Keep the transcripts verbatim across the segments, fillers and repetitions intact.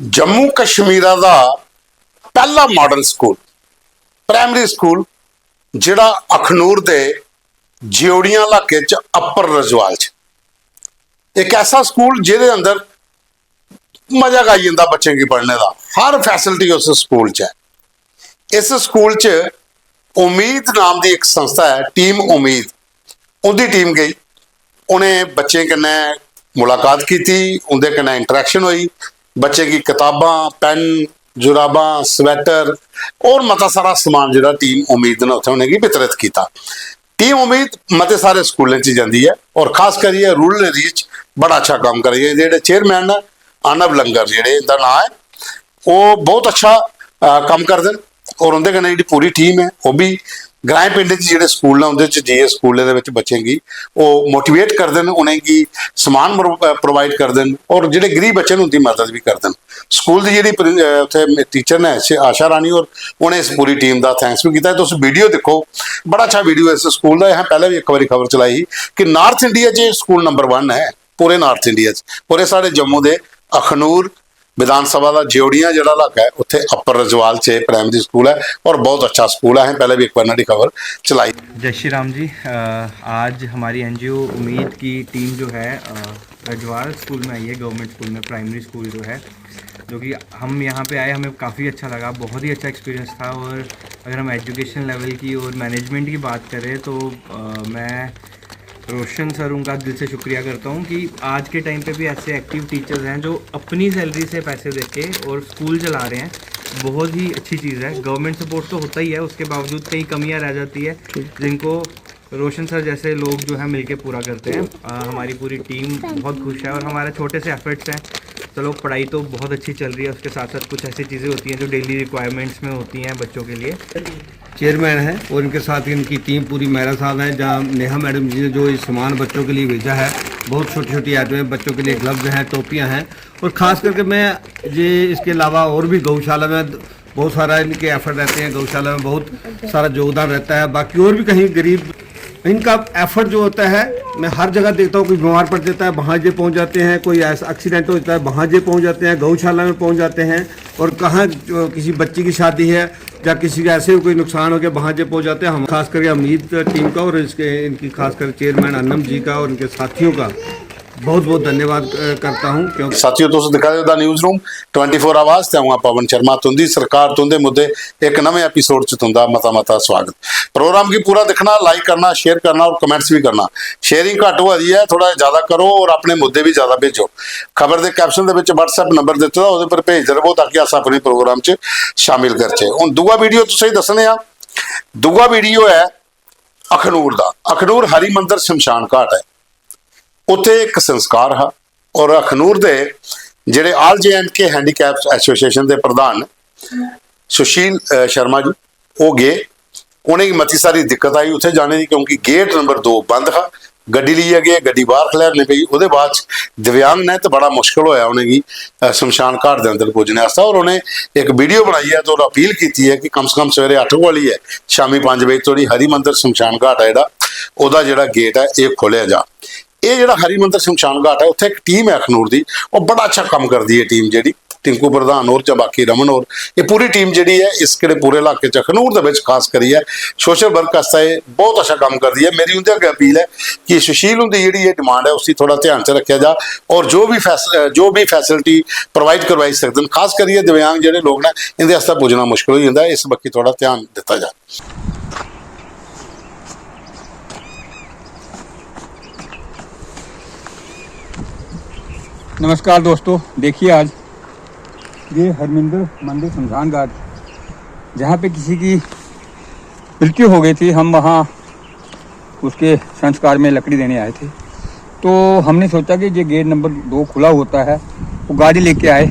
जम्मू कश्मीरा दा पैह्ला model school, primary school, जेह्ड़ा अखनूर दे ज्योड़ियां इलाके च अप्पर रजवाल च, इक ऐसा स्कूल जेह्दे अंदर मजा गै आई जंदा बच्चें गी पढ़ने दा। हर फैसिलिटी उस स्कूल च ऐ। इस स्कूल च उम्मीद नाम दी इक संस्था ऐ, टीम उम्मीद, उं'दी टीम गई। उ'नें बच्चें कन्नै मुलाकात कीती, उं'दे कन्नै इंटरेक्शन होई, बच्चें गी कताबां, पैन, जुराबां, स्वैटर और मता सारा समान जेह्ड़ा टीम उम्मीद ने उत्थै उ'नेंगी वितरित कीता। टीम उम्मीद मते सारे स्कूलें च जंदी ऐ और खास करियै रूरल एरिया च बड़ा अच्छा कम्म करा दे। जेह्ड़े चेयरमैन न, अनब लंगर जेह्ड़े इं'दा नांऽ ऐ, ओह् बहुत अच्छा, अ, कम्म करदे न और उं'दे कन्नै जेह्ड़ी पूरी टीम ऐ, ओह् बी ग्राएं पिंडें च जेह्ड़े स्कूल न, उं'दे च जाइयै स्कूलें दे बिच बच्चें गी ओह् मोटिवेट करदे न, उ'नेंगी समान मरो-, अ, प्रोवाइड करदे न और जेह्ड़े गरीब बच्चे न, उं'दी मदद बी करदे न। स्कूल दी जेह्ड़ी प्रिं-, अ, उत्थै टीचर ने, आशा रानी होर, उ'नें इस पूरी टीम दा थैंक्स बी कीता। तुस वीडियो दिक्खो, बड़ा अच्छा वीडियो इस स्कूल दा। असें पैह्लें बी इक बारी खबर चलाई ही कि नार्थ इंडिया च एह् स्कूल नंबर वन ऐ, पूरे नार्थ इंडिया च। और एह् साढ़े जम्मू दे अखनूर विधानसभा दा ज्योड़ियां जेह्ड़ा इलाका ऐ, उत्थै अप्पर रजवाल च एह् प्राइमरी स्कूल ऐ और बहुत अच्छा स्कूल ऐ। असें पैह्लें बी इक बार न्हाड़ी खबर चलाई। जय श्री राम जी। अ, आज हमारी एनजीओ उम्मीद की टीम जो है, अ, रजवाल स्कूल में आई है, गवर्नमेंट स्कूल में, प्राइमरी स्कूल जो है, जो कि हम यहाँ पे आए, हमें काफ़ी अच्छा लगा, बहुत ही अच्छा एक्सपीरियंस था। और अगर हम एजुकेशन लेवल की और मैनेजमेंट की बात करें तो, अ, मैं रोशन सर उनका दिल से शुक्रिया करता हूँ कि आज के टाइम पे भी ऐसे एक्टिव टीचर्स हैं जो अपनी सैलरी से पैसे देके और स्कूल चला रहे हैं। बहुत ही अच्छी चीज़ है। गवर्नमेंट सपोर्ट तो होता ही है, उसके बावजूद कई कमियां रह जाती है, जिनको रोशन सर जैसे लोग जो है मिलके पूरा करते हैं। अ, हमारी पूरी टीम बहुत खुश है और हमारे छोटे से एफर्ट्स हैं। चलो, पढ़ाई तो बहुत अच्छी चल रही है, उसके साथ साथ कुछ ऐसी चीज़ें होती हैं जो डेली रिक्वायरमेंट्स में होती हैं बच्चों के लिए। चेयरमैन हैं और इनके साथ इनकी टीम पूरी, मेहरा साहब हैं, जहाँ नेहा मैडम जी ने जो ये सामान बच्चों के लिए भेजा है, बहुत छोटी छोटी आइटमें, बच्चों के लिए ग्लव्स हैं, टोपियाँ हैं। और ख़ास करके मैं ये, इसके अलावा और भी गौशाला में बहुत सारा इनके एफर्ट रहते हैं, गौशाला में बहुत सारा योगदान रहता है। बाकी और भी कहीं गरीब, इनका एफर्ट जो होता है, मैं हर जगह देखता हूँ, कोई बीमार पड़ जाता है, वहाँ ये पहुँच जाते हैं, कोई ऐसा एक्सीडेंट हो जाता है, वहाँ ये पहुँच जाते हैं, गौशाला में पहुँच जाते हैं। और कहाँ जो किसी बच्ची की शादी है या किसी का ऐसे कोई नुकसान हो गया, वहाँ ये पहुँच जाते हैं। हम खास करके उम्मीद टीम का और इसके, इनकी खासकर चेयरमैन अनम जी का और इनके साथियों का बहुत बहुत धन्यवाद, अ, करता हूँ, क्योंकि साथियों, तुस दिक्खा दे ओ the news room twenty four hours ते अ'ऊं आं पवन शर्मा। तुं'दी सरकार, तुं'दे मुद्दे, इक नमें एपिसोड च तुं'दा मता मता स्वागत। प्रोग्राम गी पूरा दिक्खना, लाइक करना, शेयर करना और कमेंट्स बी करना। शेयरिंग घट्ट होआ दी ऐ, थोड़ा ज्यादा करो और अपने मुद्दे बी ज्यादा भेजो। खबर दे कैप्शन दे बिच WhatsApp नंबर दित्ते दा, ओह्दे पर भेजदे रवो ताकि अस अपने प्रोग्राम च शामिल करचै। हून दूआ वीडियो तुसेंगी दस्सने आं। दूआ वीडियो ऐ अखनूर दा। अखनूर हरि मंदर शमशान घाट ऐ, उत्थे इक संस्कार हा और अखनूर दे जेह्ड़े All J and K Handicap Association दे प्रधान न सुशील, अ, शर्मा जी, ओह् गे। उ'नेंगी मती सारी दिक्कत आई उत्थे जाने दी, क्योंकि गेट नंबर दो बंद हा। गड्डी लेइयै गे, गड्डी बाह्र खलैरनी पेई। ओह्दे बाद च दिव्यांग न ते बड़ा मुश्कल होया उ'नेंगी, अ, शमशान घाट दे अंदर पुज्जने आस्तै। और उ'नें इक वीडियो बनाई ऐ ते और अपील कीती ऐ कि कम से कम सवेरे अट्ठ कोला लेइयै शामी पंज बजे धोड़ी हरि मंदर शमशान घाट ऐ जेह्ड़ा, ओह्दा जेह्ड़ा गेट ऐ, एह् खोलेआ जा। एह् जेह्ड़ा हरि मंदर शमशान घाट ऐ, उत्थै इक टीम ऐ अखनूर दी, ओह् बड़ा अच्छा कम्म करदी ऐ टीम जेह्ड़ी, टिंकू प्रधान होर जां बाकी रमन होर, एह् पूरी टीम जेह्ड़ी ऐ इस केह्ड़े पूरे इलाके च अखनूर दे बिच खास करियै सोशल वर्क आस्तै एह् बहुत अच्छा कम्म करदी ऐ। मेरी उं'दे अग्गें अपील ऐ कि सुशील हुंदी जेह्ड़ी एह् डिमांड ऐ उसी थोह्ड़ा ध्यान च रक्खेआ जा और जो बी फैस-, जो बी फैसिलिटी प्रोवाइड करवाई सकदे न, खास करियै दिव्यांग जेह्ड़े लोक न इं'दे आस्तै पुज्जना मुश्कल होई जंदा ऐ, इस बक्खी थोह्ड़ा ध्यान दित्ता जा। नमस्कार दोस्तों, देखिए आज ये हरमिंदर मंदिर शमशान घाट, जहाँ पे किसी की मृत्यु हो गई थी, हम वहाँ उसके संस्कार में लकड़ी देने आए थे। तो हमने सोचा कि ये गेट नंबर दो खुला होता है, वो गाड़ी लेके आए,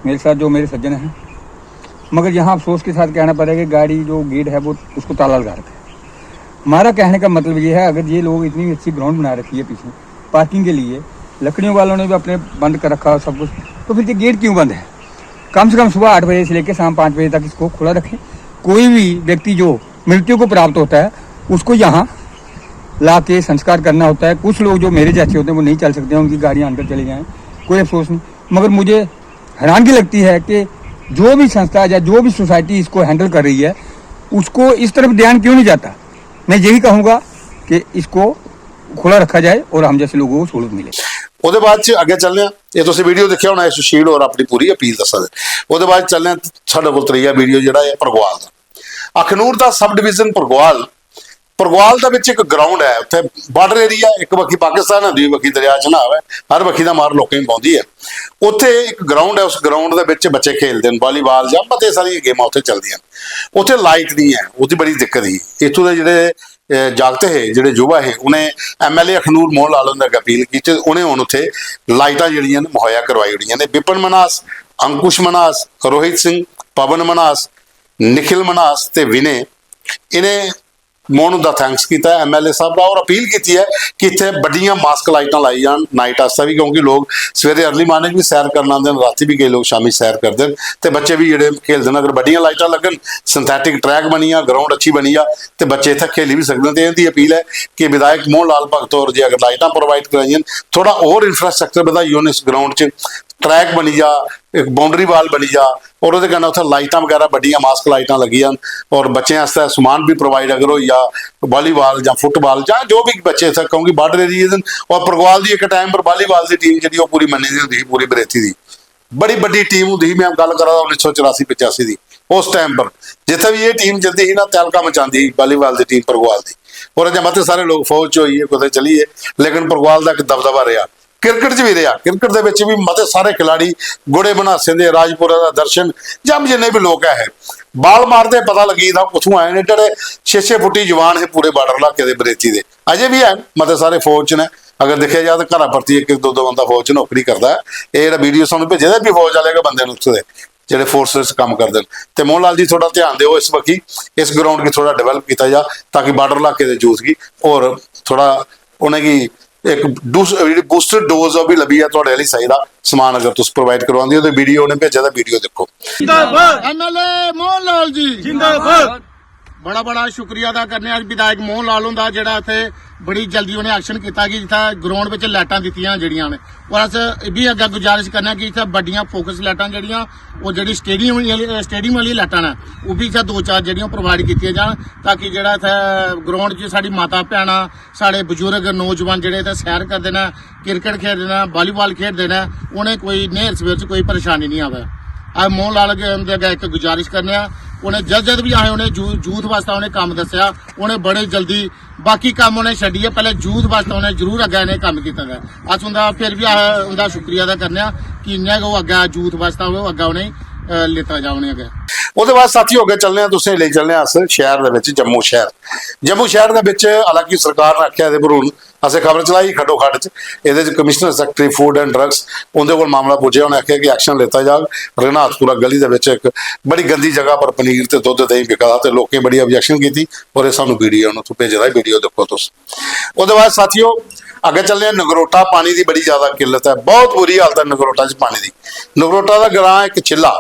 मेरे साथ जो मेरे सज्जन हैं, मगर यहाँ अफसोस के साथ कहना पड़ेगा कि गाड़ी जो गेट है वो उसको ताला लगा रखा है। हमारा कहने का मतलब ये है, अगर ये लोग इतनी अच्छी ग्राउंड बना रखी है पीछे पार्किंग के लिए, लकड़ियों वालों ने भी अपने बंद कर रखा है सब कुछ, तो फिर ये गेट क्यों बंद है? कम से कम सुबह आठ बजे से लेकर शाम पाँच बजे तक इसको खुला रखें। कोई भी व्यक्ति जो मृत्यु को प्राप्त होता है, उसको यहाँ ला के संस्कार करना होता है। कुछ लोग जो मेरे जैसे होते हैं, वो नहीं चल सकते हैं, उनकी गाड़ियाँ अंदर चली जाएँ, कोई अफसोस नहीं। मगर मुझे हैरानगी लगती है कि जो भी संस्था या जो भी सोसाइटी इसको हैंडल कर रही है, उसको इस तरफ ध्यान क्यों नहीं जाता। मैं यही कहूँगा कि इसको खुला रखा जाए और हम जैसे लोगों को सहूलत मिले। ओह्दे बाद च अग्गें चलने आं। एह् तुसें वीडियो दिक्खेआ होना, सुशील होर अपनी पूरी अपील दस्सा दे। ओह्दे बाद चलने आं, साढ़े कोल त्रीया वीडियो जेह्ड़ा ऐ परगवाल दा। अखनूर दा सब डिवीजन परगवाल, परगवाल दे बिच इक ग्राउंड ऐ, उत्थै बार्डर एरिया, इक बक्खी पाकिस्तान ऐ, दूई बक्खी दरिया चनाब ऐ, हर बक्खी दा मार लोकें गी पौंदी ऐ। उत्थै इक ग्राउंड ऐ, उस ग्राउंड दे बिच बच्चे खेलदे न, वालीबाल जां मते सारियां गेमां उत्थै चलदियां न। उत्थै लाइट निं ऐ, ओह्दी बड़ी दिक्कत ही। इत्थूं दे जेह्ड़े अ, जागत हे, जेह्ड़े युवा हे, उ'नें एमएलए अखनूर मोहन लाल हुंदे अग्गें अपील कीती ते उ'नें हून उत्थै लाइटां जेह्ड़ियां न मुहैया करवाई ओड़ियां न। विपिन मन्हास, अंकुश मन्हास, रोहित सिंह, पवन मन्हास, निखिल मन्हास ते विनय, इ'नें मोहन हुंदा थैंक्स कीता ऐ एमएलए साहब दा और अपील कीती ऐ कि इत्थै बड्डियां मास्क लाइटां लाई जान नाइट आस्तै बी, क्योंकि लोक सवेरे अर्ली मार्निंग बी सैर करन आंदे न, रातीं बी केई लोक शामीं सैर करदे न ते बच्चे बी जेह्ड़े खेलदे न। अगर बड्डियां लाइटां लग्गन, सिंथेटिक ट्रैक बनी जा, ग्राउंड अच्छी बनी जा ते बच्चे इत्थै खेली बी सकदे न। ते इं'दी अपील ऐ कि विधायक मोहन लाल भगत होर जे अगर लाइटां प्रोवाइड कराइयां न, थोह्ड़ा होर इंफ्रास्ट्रक्चर बधाई ओड़न इस ग्राउंड च, ट्रैक बनी जा, इक बाउंड्री वाल बनी जा और ओह्दे कन्नै उत्थै लाइटां बगैरा, बड्डियां मास्क लाइटां लग्गी जान और बच्चें आस्तै समान बी प्रोवाइड अगर होई जा, वालीबाल जां फुटबाल जां जो बी बच्चे इत्थै, क्योंकि बार्डर एरिया दे न। और परगवाल दी इक टाइम पर वालीबाल दी टीम जेह्ड़ी ओह् पूरी मन्नी दी होंदी ही, पूरी बरेती दी बड़ी बड्डी टीम होंदी ही। मैं गल्ल करा दा उन्नी सौ चरासी पचासी दी, उस टाइम पर जित्थै बी एह् टीम जंदी ही ना, तैलका मचांदी ही वालीबाल दी टीम परगवाल दी। और अजें मते सारे लोक फौज च होई गे, कुतै चली गे, लेकिन परगवाल दा इक दबदबा रेहा। क्रिकेट च बी रेहा, क्रिकेट दे बिच बी मते सारे खिलाड़ी गुड़े मन्हासें दे, राजपुरा दा दर्शन, जम्म जिन्ने बी लोक ऐ हे, बाल मारदे पता लग्गी दा कुत्थुं आए न। एड्डे एड्डे छे छे फुट्टी जवान हे पूरे बार्डर इलाके दे बरेती दे, अजें बी हैन, मते सारे फौज च न। अगर दिक्खेआ जा ते घरा परतियै इक इक दो दो बंदा फौज च नौकरी करदा ऐ। एह् जेह्ड़ा वीडियो सानूं भेजे दा बी फौज आह्ले गै बंदे न उत्थूं दे, जेह्ड़े फोर्सेस च कम्म करदे न। ते मोहन लाल जी, थोह्ड़ा ध्यान देओ इस बक्खी, इस ग्राउंड गी थोह्ड़ा डिवैलप कीता जा, ताकि बार्डर इलाके दे यूथ गी होर थोह्ड़ा उ'नेंगी इक डूस-, जेह्ड़ी बूस्टर डोज ओह् बी लब्भी जा थुआढ़े आह्ली साइड दा समान अगर तुस प्रोवाइड करवांदे ओ। ते वीडियो उ'नें भेजे दा, वीडियो दिक्खो। जिंदाबाद। एमएलए मोहन लाल जी जिंदाबाद। बड़ा बड़ा शुक्रिया अदा करने आं अस विधायक मोहन लाल हुंदा, जेह्ड़ा इत्थै बड़ी जल्दी उ'नें एक्शन कीता कि इत्थै ग्राउंड बिच लाइटां दित्तियां जेह्ड़ियां न। और अस एह् बी अग्गें गुजारिश करने आं कि इत्थै बड्डियां फोकस लाइटां जेह्ड़ियां, ओह् जेह्ड़ी स्टेडियम आह्ली, स्टेडियम आह्ली लाइटां न, ओह् बी इत्थै दो चार जेह्ड़ियां प्रोवाइड कीतियां जान, ताकि जेह्ड़ा इत्थै ग्राउंड च साढ़ी माता भैनां, साढ़े बजुर्ग नौजवान जेह्ड़े इत्थै सैर करदे न, क्रिकेट खेढदे न, वालीबाल खेढदे न, उ'नें कोई न्हेर सवेर च कोई परेशानी निं आवै। अस मोहन लाल हुंदे अग्गें इक गुजारिश करने आं, उ'नें जद जद बी असें उ'नें यू-, यूथ बास्तै उ'नें कम्म दस्सेआ, उ'नें बड़े जल्दी बाकी कम्म उ'नें छड्डियै पैह्लें यूथ बास्तै उ'नें जरूर अग्गें इ'नें कम्म कीते दा ऐ। अस उं'दा फिर बी अस उं'दा शुक्रिया अदा करने आं कि इ'यां गै ओह् अग्गें यूथ बास्तै ओह् अग्गें उ'नेंगी, अ, लेता जा उ'नें अग्गें। ओह्दे बाद साथियों, अग्गें चलने आं, तुसें लेई चलने आं अस शैह्र दे बिच, जम्मू शैह्र। जम्मू शैह्र दे बिच हालांकि सरकार ने आखेआ ते पर हून असें खबर चलाई खड्डो खड्ड च, एह्दे च commissioner secretary food and drugs, उं'दे कोल मामला पुज्जेआ, उ'नें आखेआ कि एक्शन लैता जाग। रघुनाथपुरा गली दे बिच इक बड़ी गंदी जगह पर पनीर ते दुद्ध देहीं बिका दा ते लोकें बड़ी ऑब्जेक्शन कीती और एह् सानूं वीडियो उ'नें उत्थूं भेजे दा, वीडियो दिक्खो तुस। ओह्दे बाद साथियों, अग्गें चलने आं नगरोटा। पानी दी बड़ी ज्यादा किल्लत ऐ, बहुत बुरी हालत ऐ नगरोटा च पानी दी। नगरोटा दा ग्रां इक चिल्ला,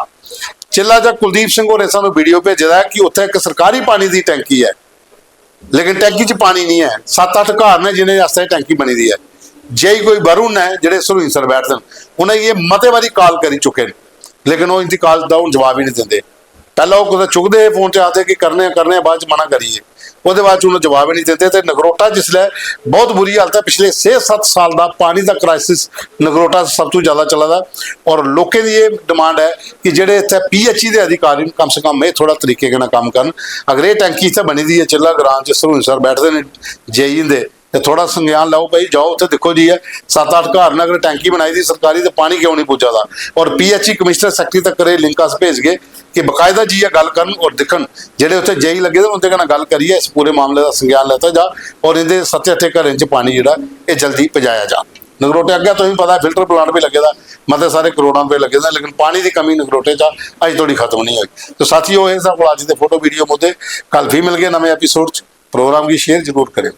चिल्ला चा कुलदीप सिंह होरें सानूं वीडियो भेजे दा ऐ कि उत्थै इक सरकारी पानी दी टैंकी ऐ, लेकिन टैंकी च पानी निं ऐ। सत्त अट्ठ घर न जिनें आस्तै टैंकी बनी दी ऐ। जेई कोई वरुण ऐ, जेह्ड़े सरूईंसर बैठदे न, उ'नें एह् मते बारी कॉल करी चुके न, लेकिन ओह् इं'दी कॉल दा हून जवाब ही निं दिंदे। पैह्लें ओह् कुतै चुकदे हे फोन ते आखदे कि करने आं, करने आं, बाद च मना करियै। ओह्दे बाद च उ'नें जवाब ही निं दिंदे। ते नगरोटा जिसलै बहुत बुरी हालत ऐ, पिछले छे सत्त साल दा पानी दा क्राइसिस नगरोटा च सब तों जैदा चला दा। और लोकें दी एह् डिमांड ऐ कि जेह्ड़े इत्थै पीएचई दे अधिकारी न, कम से कम एह् थोह्ड़ा तरीके कन्नै कम्म करन। अगर एह् टैंकी इत्थै बनी दी ऐ, चिल्ला ग्रां च सरूईंसर बैठदे न जेई हुंदे, ते थोह्ड़ा संज्ञान लैओ भाई, जाओ उत्थै दिक्खो जाइयै, सत्त अट्ठ घर न, अगर टैंकी बनाई दी सरकारी ते पानी क्यों निं पुज्जा दा? और पीएचई कमिश्नर सैक्रेटरी तक्कर एह् लिंक अस भेजगे कि बकायदा जाइयै गल्ल करन और दिक्खन, जेह्ड़े उत्थै जेई लग्गे दे न उं'दे कन्नै गल्ल करियै इस पूरे मामले दा संज्ञान लैता जा और इं'दे सत्ते अट्ठे घरें च पानी जेह्ड़ा एह् जल्दी पजाया जा। नगरोटे अग्गें तुसेंगी पता ऐ फिल्टर प्लांट बी लग्गे दा, मते सारे करोड़ां रपेऽ लग्गे दे, लेकिन पानी दी कमी नगरोटे च अजें धोड़ी खत्म निं होई। तो साथियो, एह् साढ़े कोल अज्ज दे फोटो वीडियो मुद्दे। कल फ्ही मिलगे नमें एपिसोड च। प्रोग्राम गी शेयर जरूर करेओ।